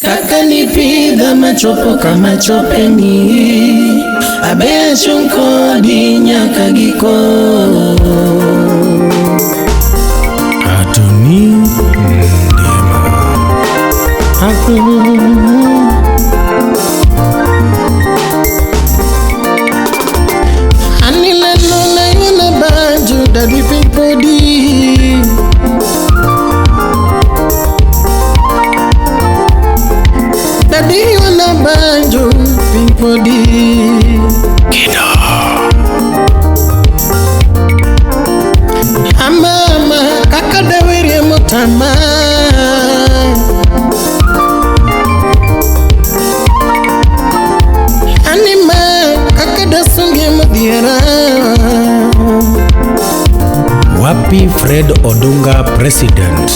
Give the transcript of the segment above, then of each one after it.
Kaka nipidha machopo kama chopeni, abe achung' kodi nyaka giko. Atoni Ndiema. Anilelo na yuna banjo daddy pipodi. Daddy yuna banjo pipodi. Kido. Amama kaka dawerie motama. Anima kaka dasungie modhiera. Wapi Fred Odunga president?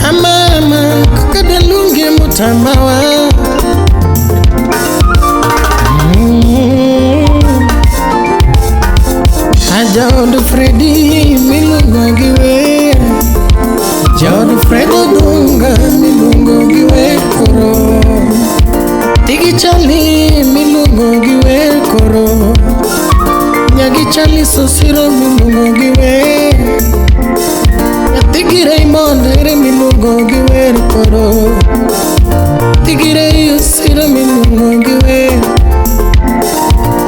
Amama kaka dalungie motamawa. Ajaod Fredi miluongo gi wer. Jaod Fred Odunga miluongo gi wer koro. Tigi Chali miluongo gi wer koro. Nyagi Chali Sosiro miluongo gi wer. Nyathi gi Raymond ere miluongo gi wer koro. Nyathi gi Ray Osiro miluongo gi wer.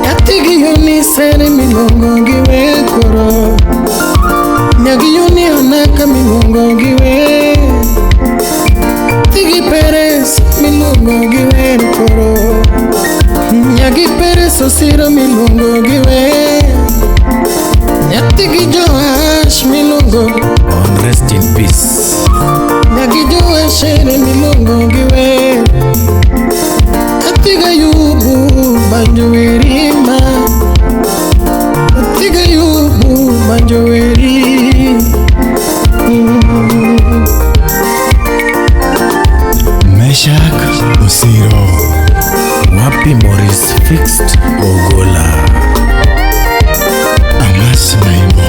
Nyathi gi Eunice ere miluongo gi wer koro. Nyagi Uni Onaka miluongo gi wer. Nyathi gi Perez miluongo gi wer koro. Nyagi Perez Osiro miluongo gi wer. Nyathi gi Joash miluongo. On rest in peace. Nyagi Joash ere miluongo gi wer. Nyathi gi Ayubu banjo werima. Nyathi gi Ayubu banjo weri. Meshak Osiro. Wapi Maurice Fixed Ogola. Amas Maimo.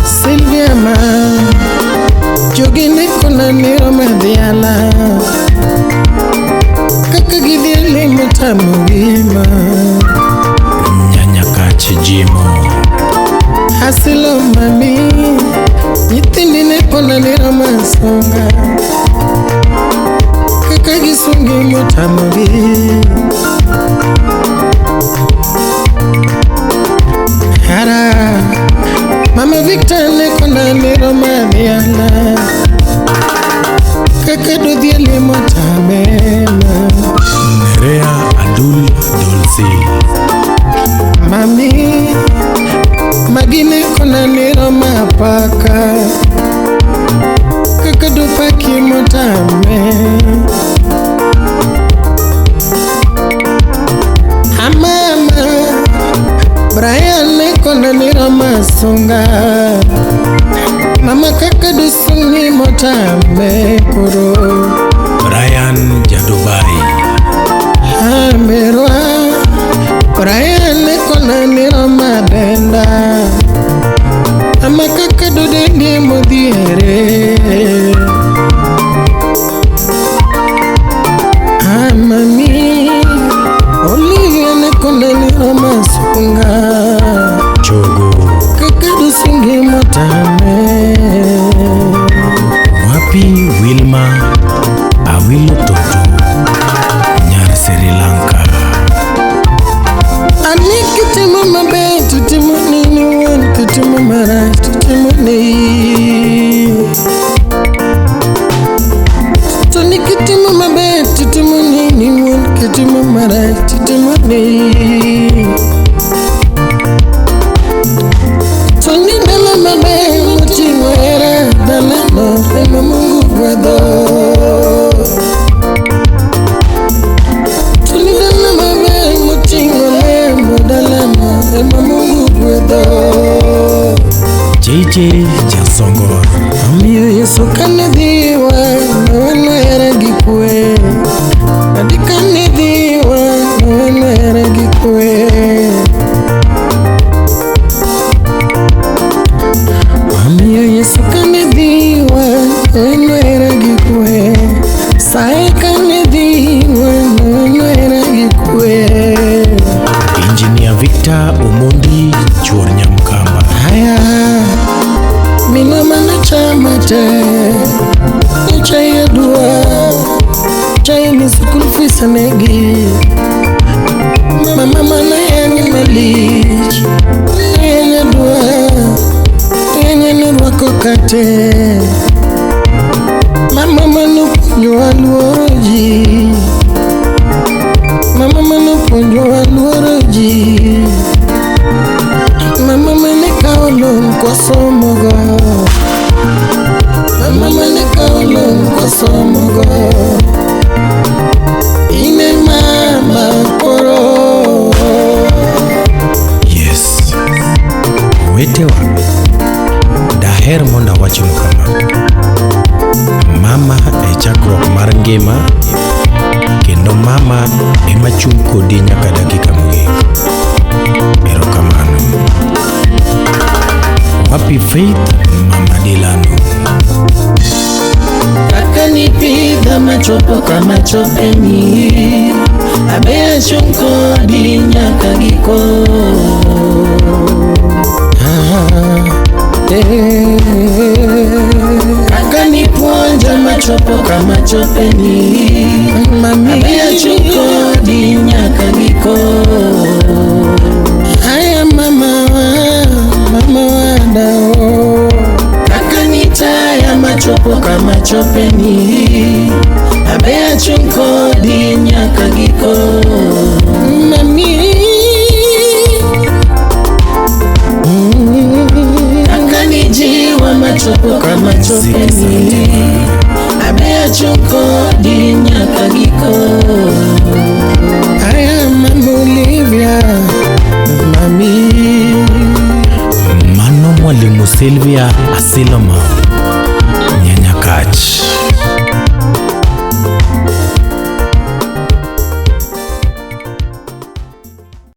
Sylvia ma jogi ne kona nero madhiala. Kaka gidhi limo tamo gima. Nyanyakach Jimo. Asilo mami nyithindi ne kona nero masunga. Kaka gisungi motamogi. Hara Mama Victor ne kona nero madhiala. Kaka dodhi limo tamema. Nerea Adul Dolce. Mami magine kona nero mapaka. Kaka dopaki motame. Amama Brian ne kona nero masunga. Mama kaka dosungi motame koro. Brian Jadubai. Amerwa Brian ne kona nero madenda. Mama kaka dodendi modhiere. Amami Olivia ne kona nero masunga. Chogo. Kaka dosungi motame. Wapi Wilma Awilo Toto. Nyar Sri Lanka. Ani kitimo maber to timo nini wuon kitimo marach to timo ni. To ni kitimo maber to timo nini wuon kitimo marach to timo ni. To ni dala maber moting'o hera dalano ema Mungu gwedho. To ni dala maber moting'o lemo dalano ema Mungu gwedho. JJ Jasongor. Omiyo Yesu kane dhiwa noweno hera gi kwe. Adi kane dhiwa noweno hera gi kwe. Omiyo Yesu kane dhiwa Nwera gi kwe Sae kane dhi Nwera gi kwe. Engineer Victor Omondi chuor Nyamkamba. Haya minwa mana chama te Chai adua Chai ni school fees negi. Mama mana yanyi malich Yanyi adua Yanyi nurwako kate. Mama manopuonjowa luoro ji. Mama manopuonjowa luoro ji. Mama mane kawo lon kwasomogo. Mama mane kawo lon kwasomogo. Ine mama koro. Yes. Owetewa, daher mondo awachnu kama. Mama e chakruok mar ngima, kendo mama ema chung' kodi nyaka dakika mogik. Erokamano. Wapi Faith Mama Dilano? Kaka nipidha machopo kama chopeni Abe achung' kodi nyaka giko. Ah, eh. Kaka nipuonja machopo kama chopeni Mami. Abe achung' kodi nyaka giko. Haya mama wa, mama wa dao. Kaka nitaya machopo kama chopeni Abe achung' kodi nyaka giko. Mami. Kaka nijiwa machopo kama chopeni Abe achung' kodi nyaka giko. Haya mama Olivia, mami. Mano Mwalimu Sylvia Asiloma Nyanyakach.